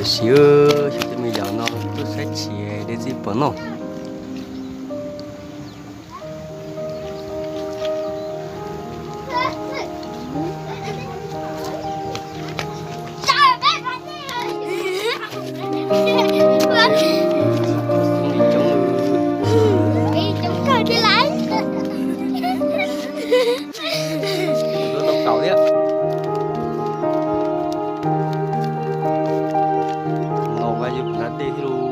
Tiam sis xyov tej me yam no tuaj saib tsis dej txij puas noj. Coob li coob, coob kawg thiab lauj. Lub tau kaum thiab. No mas yus nrad dej thiab lauj.